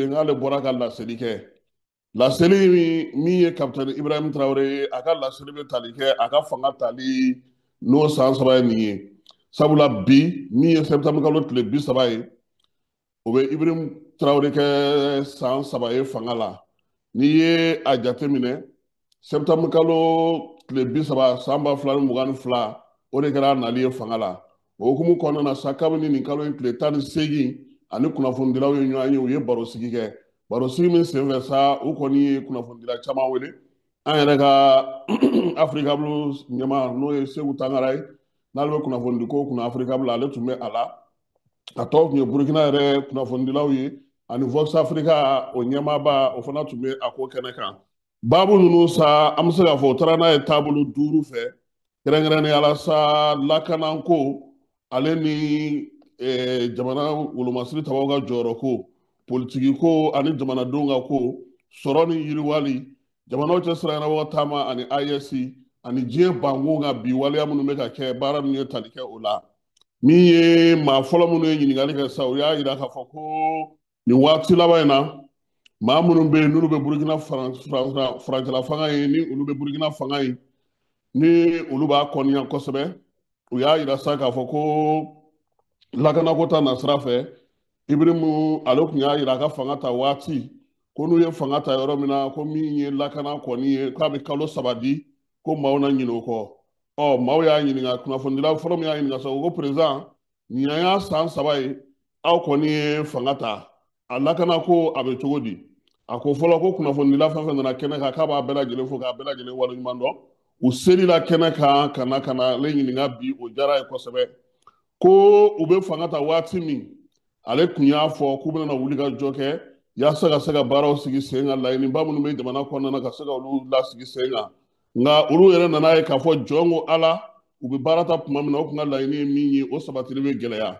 N'ale bɔra ka laseli kɛ, laseli min ye Kapitɛni Ibrahim Traoré ye, a ka laseli bɛ tali kɛ a ka fanga tali n'o san 3 ye nin ye. Sabula bi min ye septembre kalo tile 30 ye, o bɛ Ibrahim Traoré kɛ san 3 ye fanga la. N'i ye a jateminɛ, septembre kalo tile 30 san 2022, o de kɛra a nali ye fanga la. O hukumu kɔnɔna na sa, kabini nin kalo in tile 18 ani kunnafonidilaw ye ɲɔgɔn ye, u ye barosigi kɛ. Barosigi min senfɛ sa, u kɔni ye kunnafonidila caman wele. An yɛrɛ ka Africa Blue ɲɛmaa, n'o ye Segu Tangara ye, n'ale bɛ kunnafonidi ko kunna Africa Blue, ale tun bɛ a la. A tɔw tun ye Burukina yɛrɛ kunnafonidilaw ye, ani Vox Africa o ɲɛmaaba, o fana tun bɛ a ko kɛnɛ kan. Baabu ninnu sa, an bɛ se k'a fɔ o taara n'a ye taabolo 5 fɛ, kɛrɛnkɛrɛnnenya la sa, lakanako, ale ni jamana wolomasiri tabaw ka jɔyɔrɔ ko, politiki ko ani jamanadenw ka ko, sɔrɔ ni yiriwali, jamanaw cɛ sira ɲɛnabɔ taama ani AES, ani diɲɛ bankun ka bi waleya minnu bɛ ka kɛ, baara ninnu ye tali kɛ o la. Min ye maa fɔlɔ minnu ye ɲininkali kɛ sa, u y'a yira k'a fɔ ko nin waati laban in na, maa minnu bɛ yen n'olu bɛ Burukina furancɛla fanga ye, ni olu bɛ Burukina fanga ye, ni olu b'a kɔniya kosɛbɛ, u y'a yira sa k'a fɔ ko lakanako ta nasira fɛ, Ibrahim ale tun y'a yira a ka fanga ta waati, ko n'u ye fanga ta yɔrɔ min na, ko min ye lakana kɔni ye, k'a bɛ kalo 3 di, ko maaw na ɲinɛ o kɔ. Maaw y'a ɲininka, kunnafonidila fɔlɔ min y'a ɲininka sa, o ko président, nin y'a san 3 ye, aw kɔni ye fanga ta, a lakana ko a bɛ cogo di? A ko fɔlɔ ko kunnafonidila fɛn fɛn nana kɛnɛ kan, k'a b'a bɛɛ lajɛlen fo k'a bɛɛ lajɛlen waleɲuman dɔn. U selila kɛnɛ kan ka na ka na ale ɲininka bi, o diyara ye kosɛbɛ. Ko u bɛ fanga ta waati min, ale tun y'a fɔ k'u bɛna wuli ka jɔ kɛ yaasa ka se ka baaraw sigi sen kan, laɲiniba minnu bɛ jamana kɔnɔna na ka se ka olu lasigi sen kan. Nka olu yɛrɛ nana ye k'a fɔ jɔn ko Ala, u bɛ baara ta tuma min na, o tun ka laɲini ye min ye, o sabatili bɛ gɛlɛya.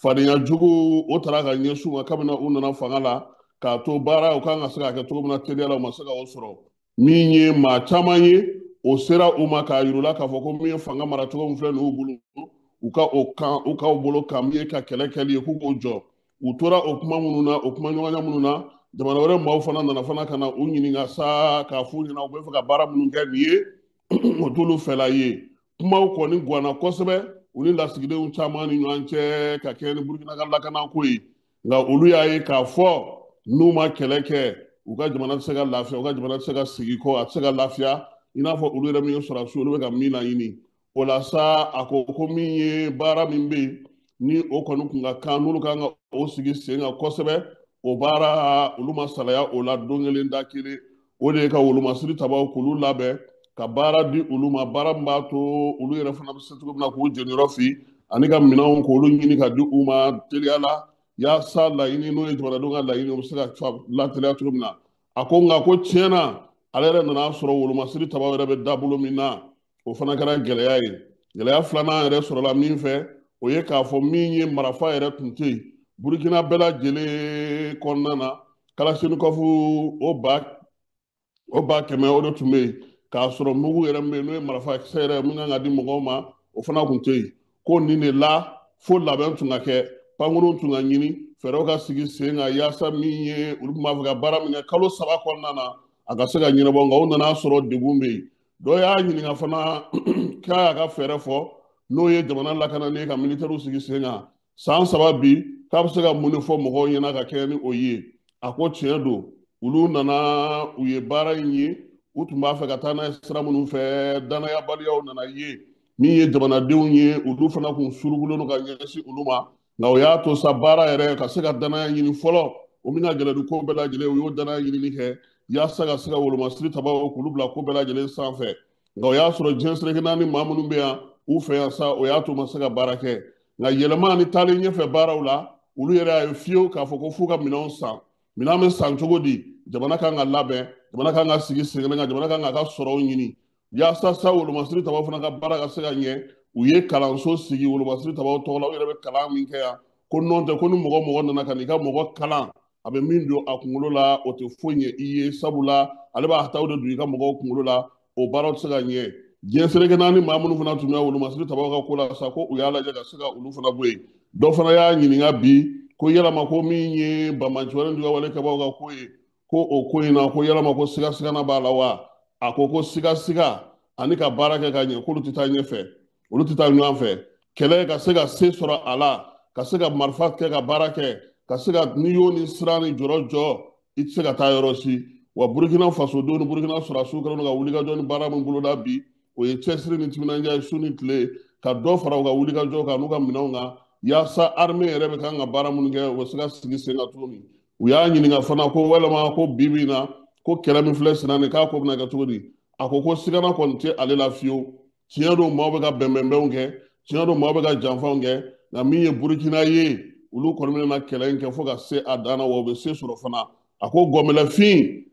Fadenya jugu o taara ka ɲɛsin u ma kabini u nana fanga la, k'a to baara u kan ka se ka kɛ cogo min na teliya la, u ma se ka o sɔrɔ. Min ye maa caman ye, o sera u ma k'a yir'u la k'a fɔ ko min ye fanga mara cogo min filɛ nin y'u bolo, u ka o kan, u k'aw bolo kan min ye ka kɛlɛ kɛli ye, k'u k'o jɔ. U tora o kuma minnu na, o kuma ɲɔgɔnya minnu na, jamana wɛrɛ maaw fana nana fana ka na u ɲininka sa k'a f'u ɲɛna u bɛ fɛ ka baara minnu kɛ nin ye, o t'olu fɛla ye. Kumaw kɔni ganna kosɛbɛ u ni lasigidenw caman ni ɲɔgɔn cɛ ka kɛ ni Burukina ka lakanako ye. Nka olu y'a ye k'a fɔ n'u ma kɛlɛ kɛ, u ka jamana tɛ se ka lafiya, u ka jamana tɛ se ka sigi kɔ, a tɛ se ka lafiya, i n'a fɔ olu yɛrɛ min ye sɔrɔdasiw, olu bɛ ka min laɲini. O la sa, a ko ko min ye baara min bɛ yen, ni o kɔni kun ka kan, n'olu kan ka o sigi sen kan kosɛbɛ, o baara olu ma salaya o la don kelen da kelen. O de ye ka wolomasiri tabaw k'olu labɛn, ka baara di olu ma, baara min b'a to olu yɛrɛ fana bɛ se cogo min na k'u jeniyɔrɔ fi, ani ka minɛnw k'olu ɲini ka di u ma teliya la, yaasa laɲini n'o ye jamanadenw ka laɲini, o bɛ se ka lateliya cogo min na. A ko nka ko tiɲɛ na, ale yɛrɛ nana sɔrɔ wolomasiri tabaw yɛrɛ bɛ dabolo min na, o fana kɛra gɛlɛya ye. Gɛlɛya filanan yɛrɛ sɔrɔla min fɛ, o ye k'a fɔ min ye marafa yɛrɛ tun tɛ yen Burukina bɛɛ lajɛlen kɔnɔna na, Kalashnikov o 100,000 o de tun bɛ yen, k'a sɔrɔ mugu yɛrɛ min bɛ yen n'o ye marafa kisɛ yɛrɛ min kan ka di mɔgɔw ma, o fana tun tɛ yen. Ko nin de la fo labɛn tun ka kɛ, pankurun tun ka ɲini, fɛɛrɛw ka sigi sen kan yaasa min ye olu tun b'a fɛ ka baara min kɛ kalo 3 kɔnɔna na, a ka se ka ɲɛnabɔ. Nka u nana sɔrɔ degun bɛ yen. Dɔ y'a ɲininka fana k'a y'a ka fɛɛrɛ fɔ, n'o ye jamana lakanani ye ka militɛriw sigi sen kan san 3 bi, k'a bɛ se ka mun de fɔ mɔgɔw ɲɛna ka kɛɲɛ ni o ye. A ko tiɲɛ don, olu nana u ye baara in ye, u tun b'a fɛ ka taa n'a ye sira minnu fɛ, danayabaliyaw nana ye. Min ye jamanadenw ye, olu fana kun surukulen don ka ɲɛsin olu ma. Nka o y'a to sa baara yɛrɛ ka se ka danaya ɲini fɔlɔ, o min ka gɛlɛn ni ko bɛɛ lajɛlen, u y'o danaya ɲinini kɛ yaasa ka se ka wolomasiri tabaw k'olu bila ko bɛɛ lajɛlen sanfɛ. Nka o y'a sɔrɔ diɲɛ seleke naani maa minnu bɛ yan u fɛ yan sa, o y'a to u ma se ka baara kɛ. Nka yɛlɛma ni taalen ɲɛfɛ baaraw la, olu yɛrɛ y'a ye fiyewu k'a fɔ ko f'u ka minɛnw san. Minɛn bɛ san cogo di? Jamana kan ka labɛn, jamana kan ka sigi sen kelen kan, jamana kan k'a ka sɔrɔw ɲini yaasa sa wolomasiri tabaw fana ka baara ka se ka ɲɛ. U ye kalanso sigi wolomasiri tabaw tɔgɔ la, u yɛrɛ bɛ kalan min kɛ yan, ko nɔn tɛ ko ni mɔgɔ mɔgɔ nana ka n'i ka mɔgɔ kalan, a bɛ min don a kunkolo la, o tɛ foyi ɲɛ i ye, sabula ale b'a taw de don i ka mɔgɔw kunkolo la, o baaraw tɛ se ka ɲɛ. Diɲɛ seleke naani maa minnu fana tun bɛ wolomasiri tabaw ka ko la sa, ko u y'a lajɛ ka se ka olu fana bɔ yen. Dɔ fana y'a ɲininka bi, Ko yalama ko min ye banbaanciwale juguya wale kɛbaaw ka ko ye, ko o ko in na, ko yalama ko sigasigana b'a la wa? A ko ko sigasiga ani ka baara kɛ ka ɲɛ, k'olu tɛ taa ɲɛfɛ, olu tɛ taa ɲɔgɔn fɛ. Kɛlɛ ka se ka se sɔrɔ a la, ka se ka marifa kɛ ka baara kɛ, ka se ka n'i y'o ni siran ni jɔrɔ jɔ, i tɛ se ka taa yɔrɔ si. Wa Burukina fasodenw ni Burukina sɔrɔdasiw kɛlen don ka wulikajɔ ni baara min boloda bi, o ye cɛsiri ni timinandiya ye su ni tile, ka dɔ fara u ka wulikajɔ kan n'u ka minɛnw kan, yaasa armée yɛrɛ bɛ kan ka baara minnu kɛ, u bɛ se ka sigi sen kan cogo min. U y'a ɲininka fana ko walima ko bi bi in na, ko kɛlɛ min filɛ senna nin, k'a ko bɛna kɛ cogo di? A ko ko sigana kɔni tɛ ale la fiyewu. Tiɲɛ don, maaw bɛ ka bɛnbɛnbɛnw kɛ, tiɲɛ don, maaw bɛ ka janfanw kɛ, nka min ye Burukina ye, olu kɔni bɛna kɛlɛ in kɛ fo ka se a dan na, wa u bɛ se sɔrɔ fana. A ko gɔmɛlɛfin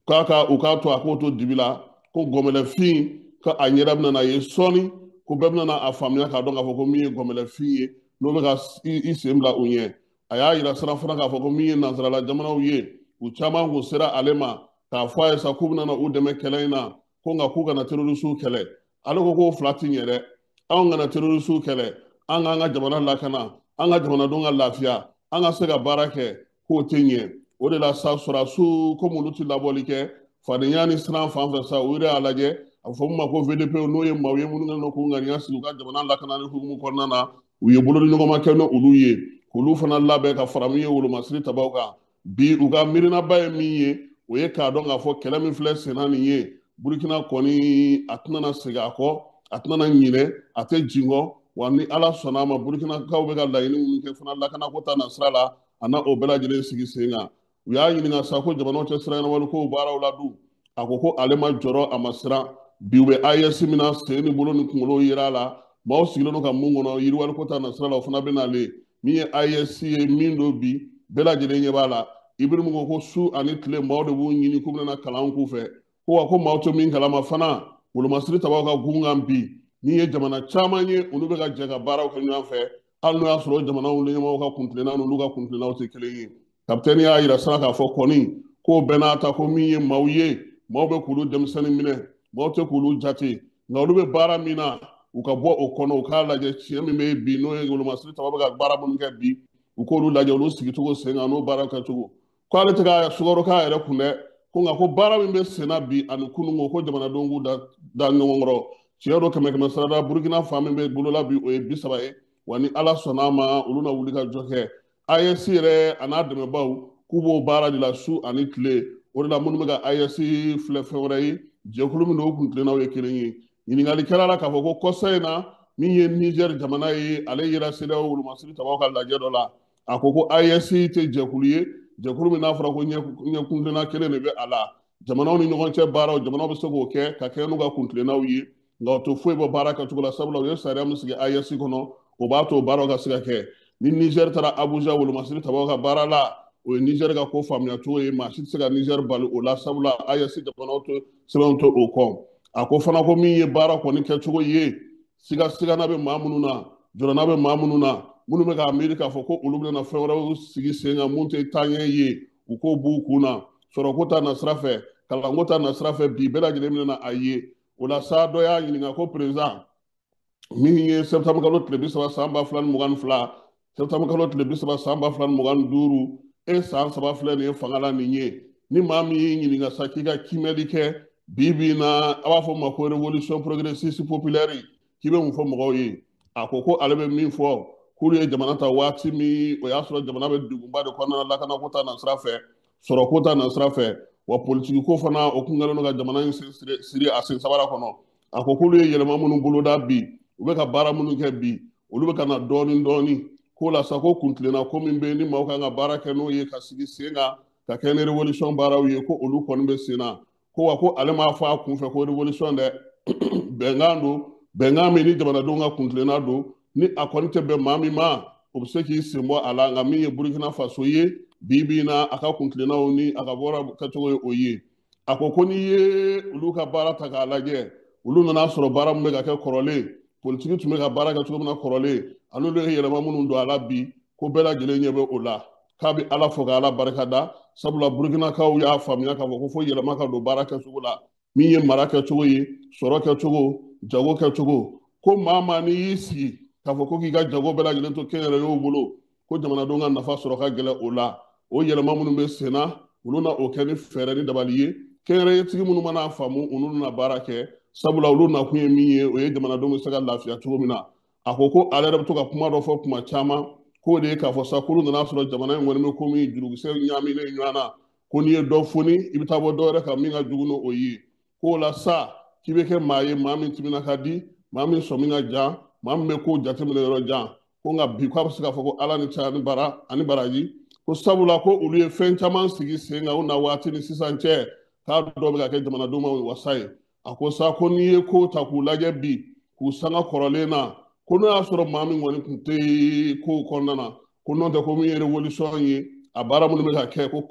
k'a ka u k'a to, a k'o to dibi la, ko gɔmɛlɛfin ka a ɲɛda bɛna na ye sɔɔni, ko bɛɛ bɛna a faamuya k'a dɔn k'a fɔ ko min ye gɔmɛlɛfin ye, n'o bɛ ka i sen bila u ɲɛ. A y'a yira sira fana k'a fɔ ko min ye nansarala jamanaw ye, u caman kun sera ale ma k'a fɔ a ye sa k'u bɛna u dɛmɛ kɛlɛ in na, ko nka k'u kana terrorisiw kɛlɛ. Ale ko k'o fila ti ɲɛ dɛ, anw kana terrorisiw kɛlɛ, an k'an ka jamana lakana, an ka jamanadenw ka lafiya, an ka se ka baara kɛ, k'o tɛ ɲɛ. O de la sa sɔrɔdasiw komi olu ti labɔli kɛ fadenya ni siran fan fɛ sa, u yɛrɛ y'a lajɛ, a bɛ fɔ min ma ko VDP, n'o ye maaw ye minnu kɛlen don k'u ŋaniya sigi u ka jamana lakanani hukumu kɔnɔna na, u ye bolodiɲɔgɔnma kɛ n'olu ye, k'olu fana labɛn ka fara min ye wolomasiri tabaw kan. Bi u ka miirinaba ye min ye, o ye k'a dɔn k'a fɔ kɛlɛ min filɛ senna nin ye, Burukina kɔni a tɛna segin a kɔ, a tɛna ɲinɛ, a tɛ jigin kɔ. Wa ni Ala sɔnna a ma, Burukinakaw bɛ ka laɲini minnu kɛ fana lakanako ta na sira la, a na o bɛɛ lajɛlen sigi sen kan. U y'a ɲininka sa ko jamanaw cɛ sira ɲɛnabɔli kow baaraw la dun, a ko ko ale ma jɔrɔ, a ma siran. Bi u bɛ AES min na, sen ni bolo ni kunkolo yera a la, maaw sigilen don ka mun kɔnɔ yiriwaliko ta na sira la, o fana bɛ nalen. Min ye AES ye min don bi, bɛɛ lajɛlen ɲɛ b'a la. Ibrahim ko ko su ani tile maaw de b'u ɲini k'u bɛna kalan k'u fɛ, ko wa ko maaw tɛ min kalama fana, wolomasiri tabaw ka gun kan bi, min ye jamana caman ye, olu bɛ ka jɛ ka baaraw kɛ ɲɔgɔn fɛ, hali n'o y'a sɔrɔ jamanaw ɲɛmɔgɔw ka kuntilenna n'olu ka kuntilennaw tɛ kelen ye. Kapitɛni y'a yira sa k'a fɔ kɔni k'o bɛɛ n'a ta, ko min ye maaw ye, maaw bɛ k'olu denmisɛnnin minɛ, maaw tɛ k'olu jate, nka olu bɛ baara min na, u ka bɔ o kɔnɔ, u k'a lajɛ tiɲɛ min bɛ bi, n'o ye wolomasiri taba bɛ ka baara minnu kɛ bi, u k'olu lajɛ, olu sigicogo sen kan n'o baara kɛcogo. Ko ale tɛ ka sukaro k'a yɛrɛ kun dɛ, ko nka ko baara min bɛ sen na bi ani kununko, ko jamanadenw k'u da ɲɔgɔn kɔrɔ. Tiɲɛ don, kɛmɛ kɛmɛ sarada Burukina fan min bɛ bolola bi, o ye 30 ye. Wa ni Ala sɔnna a ma, olu na wuli ka jɔ kɛ. AES yɛrɛ a n'a dɛmɛbaaw k'u b'o baara de la su ani tile. O de la minnu bɛ ka AES filɛ fɛn wɛrɛ ye, jɛkulu min don, o kuntilennaw ye kelen ye. Ɲininkali kɛra la k'a fɔ ko kɔsa in na, min ye Niger jamana ye, ale yera CEDEAO wolomasiri tabaw ka lajɛ dɔ la. A ko ko AES tɛ jɛkulu ye, jɛkulu min n'a fɔra ko ɲɛkuntilenna kelen de bɛ a la. Jamanaw ni ɲɔgɔn cɛ baaraw, jamanaw bɛ se k'o kɛ ka kɛ n'u ka kuntilennaw ye, nka o tɛ foyi bɔ baara kɛcogo la, sabula u ye sariya min sigi AES kɔnɔ, o b'a to baaraw ka se ka kɛ. Ni Niger taara Abuja wolomasiri tabaw ka baara la, o ye Niger ka ko faamuya cogo ye, maa si tɛ se ka Niger bali o la, sabula AES jamanaw tɛ sɛbɛnw tɛ o kɔ. A ko fana ko min ye baara kɔni kɛcogo ye, sigasigana bɛ maa minnu na, jɔrɔna bɛ maa minnu na, minnu bɛ k'a miiri k'a fɔ ko olu bɛna fɛn wɛrɛw sigi sen kan mun tɛ taaɲɛ ye, u k'o b'u kun na. Sɔrɔko ta na sira fɛ, kalanko ta na sira fɛ, bi bɛɛ lajɛlen bɛna a ye. O la sa dɔ y'a ɲininka ko président, min ye septembre kalo tile 30 san 2022, septembre kalo tile 30 san 2025, e san 3 filɛ nin ye fanga la nin ye, ni maa min y'i ɲininka sa k'i ka kiimɛli kɛ bi bi in na, a b'a fɔ ma ko révolution progressiste populaire, k'i bɛ mun fɔ mɔgɔw ye? A ko ko ale bɛ min fɔ, k'olu ye jamana ta waati min, o y'a sɔrɔ jamana bɛ degunba de kɔnɔna na, lakanako ta na sira fɛ, sɔrɔko ta na sira fɛ, wa politiki ko fana o kun kɛlen don ka jamana in siri a sen sabara kɔnɔ. A ko k'olu ye yɛlɛma minnu boloda bi, u bɛ ka baara minnu kɛ bi, olu bɛ ka na dɔɔni dɔɔni. Ko la sa ko kuntilenna ko min bɛ yen ni maaw kan ka baara kɛ n'o ye ka sigi sen kan ka kɛ ni révolution baaraw ye, ko olu kɔni bɛ sen na. Ko wa ko ale m'a fɔ a kun fɛ ko révolution dɛ, bɛnkan don, bɛnkan min ni jamanadenw ka kuntilenna don, ni a kɔni tɛ bɛn maa min ma, o bɛ se k'i sen bɔ a la. Nka min ye Burukina Faso ye bi bi in na, a ka kuntilennaw ni a ka baara kɛcogo ye o ye. A ko ko n'i ye olu ka baara ta k'a lajɛ, olu nana sɔrɔ baara min bɛ ka kɛ kɔrɔlen, politiki tun bɛ ka baara kɛ cogo min na kɔrɔlen, ani olu ye yɛlɛma minnu don a la bi, ko bɛɛ lajɛlen ɲɛ bɛ o la. K'a bɛ Ala fo ka Ala barika da, sabula Burukinakaw y'a faamuya k'a fɔ ko fo yɛlɛma ka don baara kɛcogo la, min ye mara kɛcogo ye, sɔrɔ kɛcogo, jago kɛcogo. Ko maa maa n'i y'i sigi k'a fɔ ko k'i ka jago bɛɛ lajɛlen to kɛnyɛrɛyew bolo, ko jamanadenw ka nafa sɔrɔ ka gɛlɛn o la. O yɛlɛma minnu bɛ sen na, olu na o kɛ ni fɛɛrɛ ni dabali ye. Kɛnyɛrɛyetigi minnu mana faamu, olu na baara kɛ, sabula olu nakun ye min ye, o ye jamanadenw bɛ se ka lafiya cogo min na. A ko ko ale yɛrɛ bɛ to ka kuma dɔ fɔ kuma caman, k'o de ye k'a fɔ sa k'olu nana sɔrɔ jamana in kɔni bɛ komi jurukisɛ ɲagaminen ɲɔgɔn na, ko n'i ye dɔ foni, i bɛ taa bɔ dɔ wɛrɛ kan min ka jugu n'o ye. K'o la sa, k'i bɛ kɛ maa ye, maa min timina ka di, maa min sɔmi ka jan, maa min bɛ kow jateminɛ yɔrɔ jan. Ko nka bi k'a bɛ se k'a fɔ ko Ala ni cɛ ani bara ani baraji, ko sabula ko olu ye fɛn caman sigi sen kan u na waati ni sisan cɛ, k'a dɔ bɛ ka kɛ jamanadenw ma wasa ye. A ko sa ko n'i ye kow ta k'u lajɛ bi, k'u sanga kɔrɔlen na, ko n'o y'a sɔrɔ maa min kɔni tun tɛ kow kɔnɔna na, ko n'o tɛ ko min ye révolution ye, a baara minnu bɛ ka kɛ, ko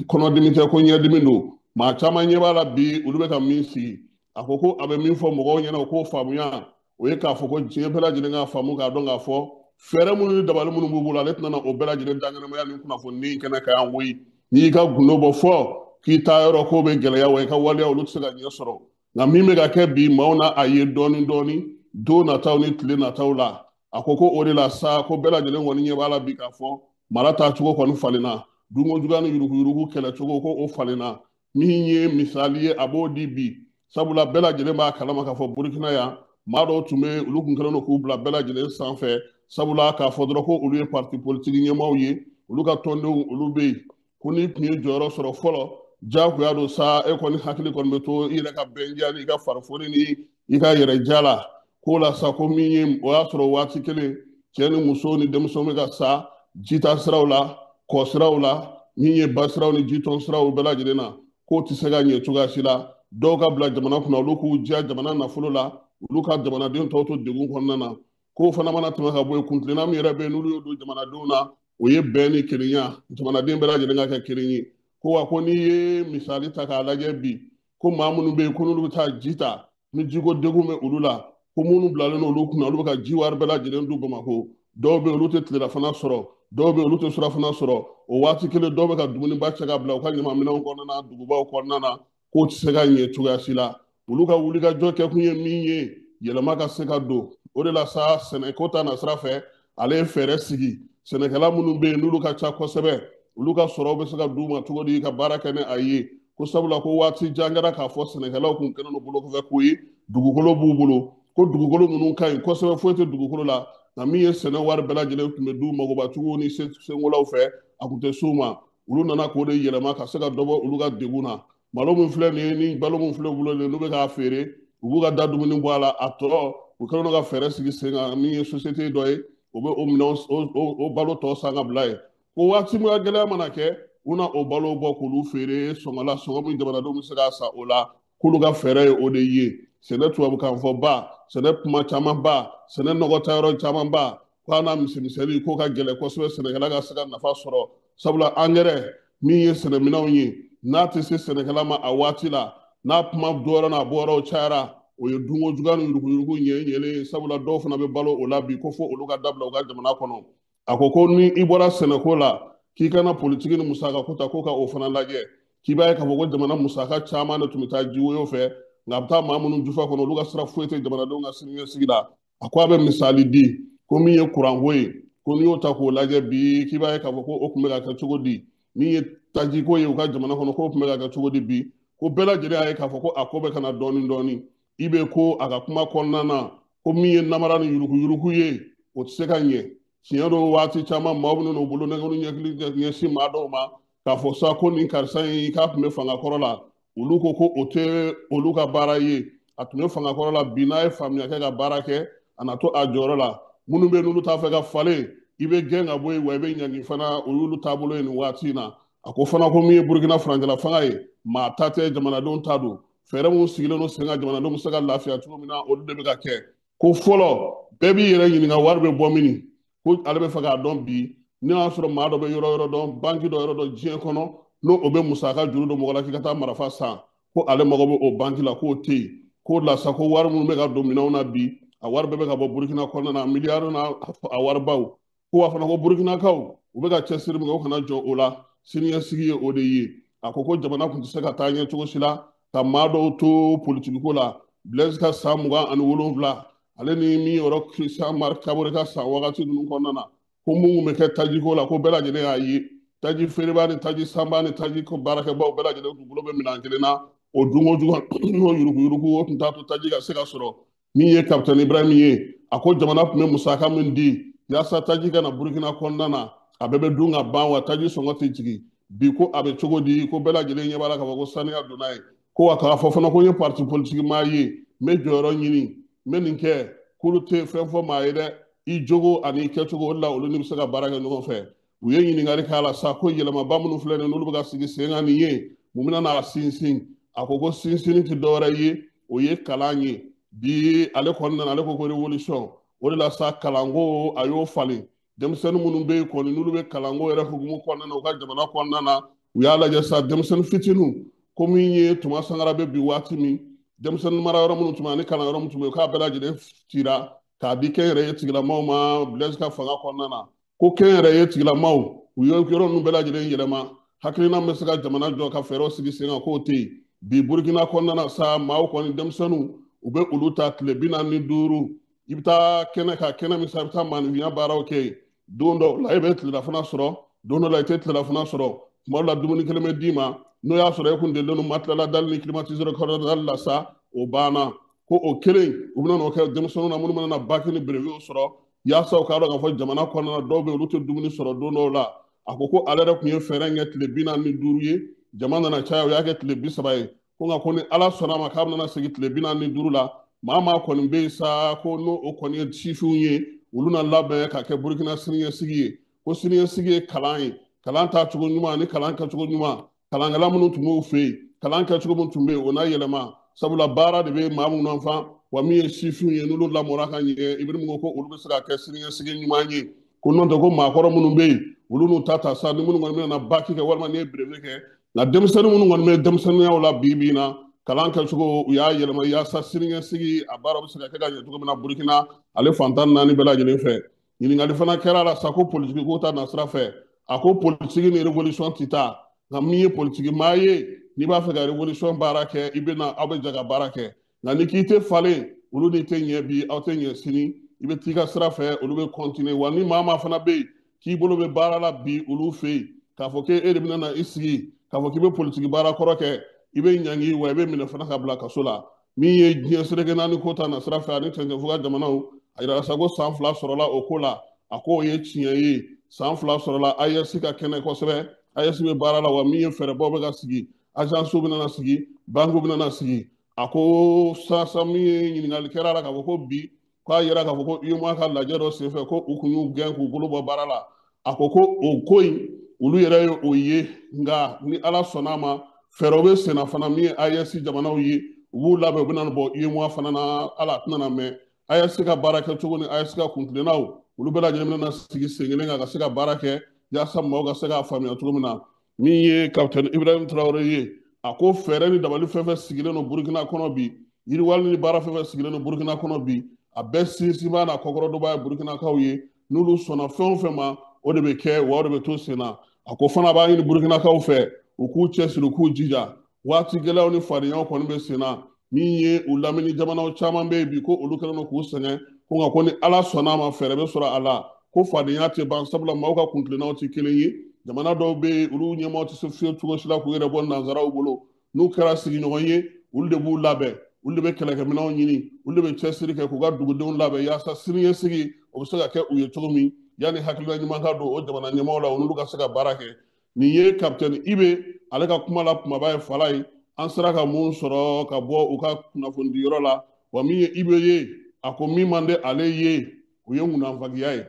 kɔnɔdimi tɛ, ko ɲɛdimi don. Maa caman ɲɛ b'a la bi, olu bɛ ka min sigi. A ko ko a bɛ min fɔ mɔgɔw ɲɛna, o k'o faamuya, o ye k'a fɔ ko diɲɛ bɛɛ lajɛlen k'a faamu, k'a dɔn k'a fɔ fɛɛrɛ minnu ni dabali minnu b'u bolo, ale tɛna o bɛɛ lajɛlen dankɛnɛmaya ni kunnafoni kɛnɛ kan yan koyi. N'i y'i ka gundo bɔ fɔ k'i taa yɔrɔ ko bɛ gɛlɛya, wa i ka waleya olu tɛ se ka ɲɛ sɔrɔ. Nka min bɛ ka kɛ bi, maaw na a ye dɔɔni dɔɔni don nataw ni tile nataw la. A ko ko o de la sa, ko bɛɛ lajɛlen kɔni ɲɛ b'a la bi k'a fɔ mara taacogo kɔni falenna, dunko juguya ni yuruguyurugu kɛlɛcogo ko o falenna. Min ye misali ye, a b'o di bi, sabula bɛɛ lajɛlen b'a kalama k'a fɔ Burukina yan, maa dɔw tun bɛ, olu tun kɛlen don k'u bila bɛɛ lajɛlen sanfɛ, sabula k'a fɔ dɔrɔn ko olu ye parti politique ɲɛmaaw ye, olu ka tɔndenw olu bɛ yen. Ko n'i tun ye jɔyɔrɔ sɔrɔ fɔlɔ, diyagoya don sa, e kɔni hakili kɔni bɛ to i yɛrɛ ka bɛndiya ni i ka farifoni ni i ka yɛrɛdiya la. K'o la sa, ko min ye, o y'a sɔrɔ waati kelen, cɛ ni muso ni denmisɛnw bɛ ka sa jita siraw la, kɔ siraw la, min ye ba siraw ni jitɔn siraw bɛɛ lajɛlen na, k'o tɛ se ka ɲɛ cogoya si la. Dɔw ka bila jamana kunna, olu k'u diya jamana nafolo la, olu ka jamanaden tɔw to degun kɔnɔna na. K'o fana mana tɛmɛ ka bɔ yen, kuntilenna min yɛrɛ bɛ yen, n'olu y'o don jamanadenw na, o ye bɛn ni kelenya, jamanaden bɛɛ lajɛlen ka kɛ kelen ye. Ko wa ko n'i ye misali ta k'a lajɛ bi, ko maa minnu bɛ yen, ko n'olu bɛ taa ji ta, ni jiko degun bɛ olu la, ko minnu bilalen don olu kunna, olu bɛ ka ji wari bɛɛ lajɛlen dun Bamakɔ. Dɔw bɛ yen, olu tɛ tilelafana sɔrɔ, dɔw bɛ yen, olu tɛ surafana sɔrɔ. O waati kelen, dɔw bɛ ka dumuniba cɛ ka bila u ka ɲamanminɛnw kɔnɔna na, dugubaw kɔnɔna na, k'o tɛ se ka ɲɛ cogoya si la. Olu ka wulikajɔ kɛkun ye min ye, yɛlɛma ka se ka don. O de la sa, sɛnɛko ta nasira fɛ, ale ye fɛɛrɛ sigi. Sɛnɛkɛla minnu bɛ yen, n'olu ka ca kosɛbɛ, olu ka sɔrɔw bɛ se ka d'u ma cogo di ka baara kɛ ni a ye. Ko sabula ko waati jan kɛra k'a fɔ sɛnɛkɛlaw kun kɛlen don bolokɔfɛ ko ye, dugukolo b'u bolo, ko dugukolo ninnu ka ɲi kosɛbɛ, foyi tɛ dugukolo la. Nka min ye sɛnɛ wari bɛɛ lajɛlen tun bɛ d'u magobatigiw ni senkolaw fɛ, a kun tɛ s'u ma. Olu nana k'o de yɛlɛma ka se ka dɔ bɔ olu ka degun na. Malo min filɛ nin ye, ni balo min filɛ u bolo nin ye, n'u bɛ k'a feere, u b'u ka da dumuni bɔ a la, a tɔ u kɛlen don ka fɛɛrɛ sigi sen kan, min ye société dɔ ye, o bɛ o minɛnw, o balo tɔ san ka bila yen. Ko waati min ka gɛlɛya mana kɛ, u na o balo bɔ k'olu feere sɔngɔ la, sɔngɔ min jamanadenw bɛ se k'a san o la, k'olu ka fɛɛrɛ ye o de ye. Sɛnɛ tubabukan fɔ ba, sɛnɛ kuma caman ba, sɛnɛ nɔgɔ ta yɔrɔ caman ba, k'a n'a misɛnmisɛnnin k'o ka gɛlɛn kosɛbɛ sɛnɛkɛla ka se ka nafa sɔrɔ. Sabula angɛrɛ min ye sɛnɛminɛnw ye, n'a tɛ se sɛnɛkɛla ma a waati la, n'a kuma dɔwɛrɛ n'a bɔyɔrɔw cayara, o ye dunko juguya ni yuruguyurugu ɲɛ ɲɛlen ye. Sabula dɔw fana bɛ balo o la bi, ko fo olu ka dabila u ka jamana kɔnɔ. A ko ko ni i bɔra sɛnɛko la, k'i kana politiki ni musaka ko ta, ko ka o fana lajɛ, k'i b'a ye k'a fɔ ko jamana musaka caman de tun bɛ taa jiwoyo fɛ, nka a bɛ taa maa minnu jufa kɔnɔ, olu ka sira foyi tɛ jamanadenw ka siniɲɛsigi la. A ko a bɛ misali di, ko min ye kuranko ye, ko n'i y'o ta k'o lajɛ bi, k'i b'a ye k'a fɔ ko o tun bɛ ka kɛ cogo di. Min ye tajiko ye u ka jamana kɔnɔ, k'o tun bɛ ka kɛ cogo di bi, ko bɛɛ lajɛlen y'a ye k'a fɔ ko a ko bɛ ka na dɔɔni dɔɔni. I bɛ ko a ka kuma kɔnɔna na, ko min ye namara ni yuruguyurugu ye, o tɛ se ka ɲɛ. Tiɲɛ don, waati caman maaw bɛ n'u bolo nɛgɛw ɲɛkili ɲɛsin maa dɔw ma k'a fɔ sa ko nin karisa in k'a tun bɛ fanga kɔrɔ la, olu ko ko o tɛ olu ka baara ye. A tun bɛ fanga kɔrɔ la bi, n'a ye faamuya kɛ ka baara kɛ, a na to a jɔyɔrɔ la. Minnu bɛ yen n'olu t'a fɛ ka falen, i bɛ gɛn ka bɔ yen, wa i bɛ ɲangi fana, o y'olu taabolo ye nin waati in na. A ko fana ko min ye Burukina furancɛla fanga ye, maa ta tɛ, jamanadenw ta don. Fɛɛrɛ minnu sigilen don sen kan, jamanadenw bɛ se ka lafiya cogo min na, olu de bɛ ka kɛ. Ko fɔlɔ, bɛɛ b'i yɛrɛ ɲininka wari bɛ bɔ min, ko ale bɛ fɛ k'a dɔn bi, ne y'a sɔrɔ maa dɔ bɛ yɔrɔ yɔrɔ dɔn, banki dɔ yɔrɔ dɔn diɲɛ kɔnɔ, n'o o bɛ musaka juru don mɔgɔ la k'i ka taa marifa san, ko ale mago bɛ o banki la, k'o tɛ yen. K'o la sa, ko wari minnu bɛ ka don minɛnw na bi, a wari bɛɛ bɛ ka bɔ Burukina kɔnɔna na, miliyari n'a a waribaw. Ko wa fana ko Burukinakaw, u bɛ ka cɛsiri min kɛ, u kana jɔ o la, siniɲɛsigi ye o de ye. A ko ko jamana tun tɛ se ka taa ɲɛ cogo si la ka maa dɔw to politikiko la. Blaise ka san 27, ale ni min yɔrɔ Christian Marc Kabore ka san wagati ninnu kɔnɔna na, Ko mun bɛ kɛ tajiko la, ko bɛɛ lajɛlen y'a ye, taji feerebaa ni taji sanbaa ni taji ko baarakɛbaw bɛɛ lajɛlen tun bolo bɛ minɛn kelen na. O dunko jugu n'o yuruguyurugu, o tun t'a to taji ka se ka sɔrɔ. Min ye Kapitɛni Ibrahim ye, a ko jamana tun bɛ musaka min di yaasa taji ka na Burukina kɔnɔna na, a bɛɛ bɛ dun ka ban, wa taji sɔngɔ tɛ jigin. Bi ko a bɛ cogo di? Ko bɛɛ lajɛlen ɲɛ b'a la k'a fɔ ko saniya donna yen. Ko wa k'a fɔ fana ko n ye parti politique maa ye, n bɛ jɔyɔrɔ ɲini, n bɛ nin kɛ, k'olu tɛ fɛn fɔ maa ye dɛ, i jogo ani i kɛcogo, o de la olu ni bɛ se ka baara kɛ ɲɔgɔn fɛ. U ye ɲininkali k'a la sa, ko yɛlɛmaba minnu filɛ nin ye, n'olu bɛ ka sigi sen kan nin ye, mun bɛna n'a sinsin? A ko ko sinsinni tɛ dɔwɛrɛ ye, o ye kalan ye. Bi ale kɔni nana, ale ko ko révolution, o de la sa kalanko a y'o falen. Denmisɛnnin minnu bɛ yen kɔni, n'olu bɛ kalanko yɛrɛ hukumu kɔnɔna na u ka jamana kɔnɔna na, u y'a lajɛ sa denmisɛnnin fitininw, ko min ye Tuma Sankara bɛ bi waati min, denmisɛnnin mara yɔrɔ minnu tun bɛ ani kalan yɔrɔ minnu tun bɛ yen, k'a bɛɛ lajɛlen cira k'a di kɛnyɛrɛye tigilamaw ma Blaise ka fanga kɔnɔna na. Ko kɛnyɛrɛye tigilamaw, u ye yɔrɔ ninnu bɛɛ lajɛlen yɛlɛma, hakilina bɛ se ka jamana jɔ ka fɛɛrɛw sigi sen kan, k'o tɛ yen. Bi Burukina kɔnɔna na sa, maaw kɔni, denmisɛnninw, u bɛ olu ta tile 45, i bɛ taa kɛnɛ kan, kɛnɛ min sa, i bɛ taa maanifinya baaraw kɛ yen. Don dɔw la i bɛ tilelafana sɔrɔ, don dɔw la i tɛ tilelafana sɔrɔ, tuma dɔw la dumuni kelen bɛ d'i ma, n'o y'a sɔrɔ e kun delilen don matelas dali ni climatiseur kɔrɔ dali la sa, o banna. Ko o kelen u bɛna n'o kɛ denmisɛnninw na minnu bɛna na bac ni brevet sɔrɔ, yaasa u k'a dɔn k'a fɔ jamana kɔnɔna na dɔw bɛ yen, olu tɛ dumuni sɔrɔ don dɔw la. A ko ko ale yɛrɛ tun ye fɛɛrɛ kɛ tile 45 ye, jama nana caya, u y'a kɛ tile 30 ye. Ko nka ko ni Ala sɔnna a ma, k'a bɛna segin tile 45 la. Maa maa kɔni bɛ yen sa, ko n'o o kɔni ye sifinw ye, olu na labɛn ka kɛ Burukina siniɲɛsigi ye. Ko siniɲɛsigi ye kalan ye, kalan taacogo ɲuman ani kalan kɛcogo ɲuman. Kalankɛla minnu tun b'u fɛ yen, kalan kɛcogo min tun bɛ yen, o n'a yɛlɛma, sabula baara de bɛ maa minnu fan, wa min ye sifinw ye, n'olu lamɔra ka ɲɛ, Ibrahim ko ko olu bɛ se ka kɛ siniɲɛsigi ɲuman ye. Ko n'o tɛ, ko maakɔrɔ minnu bɛ yen, olu n'u ta ta sa, ni minnu kɔni bɛna na bac kɛ walima n'i ye brevet kɛ. Nka denmisɛnnin minnu kɔni bɛ denmisɛnninyaw la bi bi in na, kalan kɛcogo u y'a yɛlɛma yaasa siniɲɛsigi a baara bɛ se ka kɛ ka ɲɛ cogo min na Burukina ale fan 14 bɛɛ lajɛlen fɛ. Ɲininkali fana kɛra a la sa, ko politiki ko ta nasira fɛ. A ko politiki ni révolution tɛ taa, nka min ye politiki maa ye, n'i b'a fɛ ka révolution baara kɛ, i bɛ na, aw bɛ jɛ ka baara kɛ. Nka ni k'i tɛ falen, olu n'i tɛ ɲɛ bi, aw tɛ ɲɛ sini, i bɛ t'i ka sira fɛ, olu bɛ continuer. Wa ni maa maa fana bɛ yen k'i bolo bɛ baara la bi olu fɛ yen, k'a fɔ k'e de bɛna na i sigi k'a fɔ k'i bɛ politiki baara kɔrɔ kɛ, i bɛ ɲangi, wa i bɛ minɛ fana ka bila kaso la. Min ye diɲɛ seleke naani ko ta nasira fɛ ani cɛncɛnfuga jamanaw, a yirala sa ko san 2 sɔrɔla o ko la. A ko o ye tiɲɛ ye, san 2 sɔrɔla AES ka kɛnɛ kosɛbɛ, AES bɛ baara la, wa min ye fɛɛrɛbaw bɛ ka sigi, agence bɛna na sigi, banque bɛna na sigi. A ko sasa min ye ɲininkali kɛra a la k'a fɔ ko bi k'a yira k'a fɔ ko UEMOA ka lajɛ dɔ senfɛ, ko u kun y'u gɛn k'u bolo bɔ baara la. A ko ko o ko in olu yɛrɛ ye o ye, nka ni Ala sɔnna a ma, fɛɛrɛw bɛ senna fana min ye AES jamanaw ye, u b'u labɛn, u bɛna bɔ UEMOA fana na, ala tɛna na mɛn. AES ka baara kɛcogo ni AES ka kuntilennaw, olu bɛɛ lajɛlen bɛna sigi sen kelen kan ka se ka baara kɛ yaasa maaw ka se k'a faamuya cogo min na. Min ye Kapitɛni Ibrahim Traoré ye, a ko fɛɛrɛ ni dabali fɛn fɛn sigilen don Burukina kɔnɔ bi, yiriwali ni baara fɛn fɛn sigilen don Burukina kɔnɔ bi, a bɛɛ sinsinbaa n'a kɔkɔrɔdonbaa ye Burukinakaw ye. N'olu sɔnna fɛn o fɛn ma, o de bɛ kɛ, wa o de bɛ to sen na. A ko fana a b'a ɲini Burukinakaw fɛ, u k'u cɛsiri, u k'u jija. Waati gɛlɛyaw ni fadenyaw kɔni bɛ sen na. Min ye u lamini jamanaw caman bɛ yen bi, ko olu kɛlen don k'u sɛgɛn, ko nka ko ni Ala sɔnna a ma, fɛɛrɛ bɛ sɔrɔ a la, ko fadenya tɛ ban, sabula maaw ka kuntilennaw tɛ kelen ye. Jamana dɔw bɛ yen, olu ɲɛmaaw tɛ se fiyewu cogo si la k'u yɛrɛ bɔ nanzaraw bolo. N'u kɛra sigiɲɔgɔn ye, olu de b'u labɛn, olu de bɛ kɛlɛkɛminɛnw ɲini, olu de bɛ cɛsiri kɛ k'u ka dugudenw labɛn yaasa siniɲɛsigi o bɛ se ka kɛ u ye cogo min, yanni hakilina ɲuman ka don o jamana ɲɛmaaw la, olu ka se ka baara kɛ. Nin ye Kapitɛni Ibe ale ka kuma la kumaba ye fala ye. An sera ka mun sɔrɔ ka bɔ u ka kunnafonidiyɔrɔ la. Wa min ye Ibe ye, a ko min man di ale ye, o ye ŋunanfagiya ye.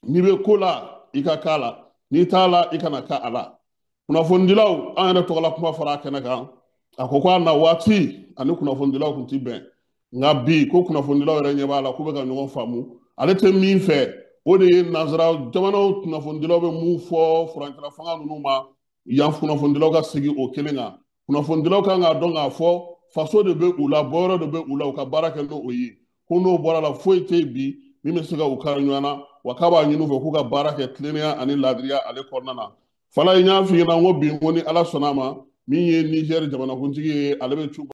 N'i bɛ ko la, i ka k'a la, n'i t'a la, i kana k'a a la. Kunnafonidilaw, an yɛrɛ tɔgɔla kuma fɔra a kɛnɛ kan. A ko k'a na waati ani kunnafonidilaw tun ti bɛn, nka bi ko kunnafonidilaw yɛrɛ ɲɛ b'a la k'u bɛ ka ɲɔgɔn faamu. Ale tɛ min fɛ, o de ye nanzara jamanaw kunnafonidilaw bɛ mun fɔ furancɛla fanga ninnu ma, yan kunnafonidilaw ka sigi o kelen kan. Kunnafonidilaw kan k'a dɔn k'a fɔ faso de bɛ u la, bɔyɔrɔ de bɛ u la, u ka baara kɛ n'o ye. Ko n'o bɔra la, foyi tɛ yen bi min bɛ se ka u kari ɲɔgɔn na, wa k'a b'a ɲini u fɛ k'u ka baara kɛ tilennenya ani laadiriya ale kɔnɔna na. Fala, n y'a f'i ɲɛna n ko bi, n ko ni Ala sɔnna a ma, min ye Niger jamanakuntigi ye, ale bɛ cu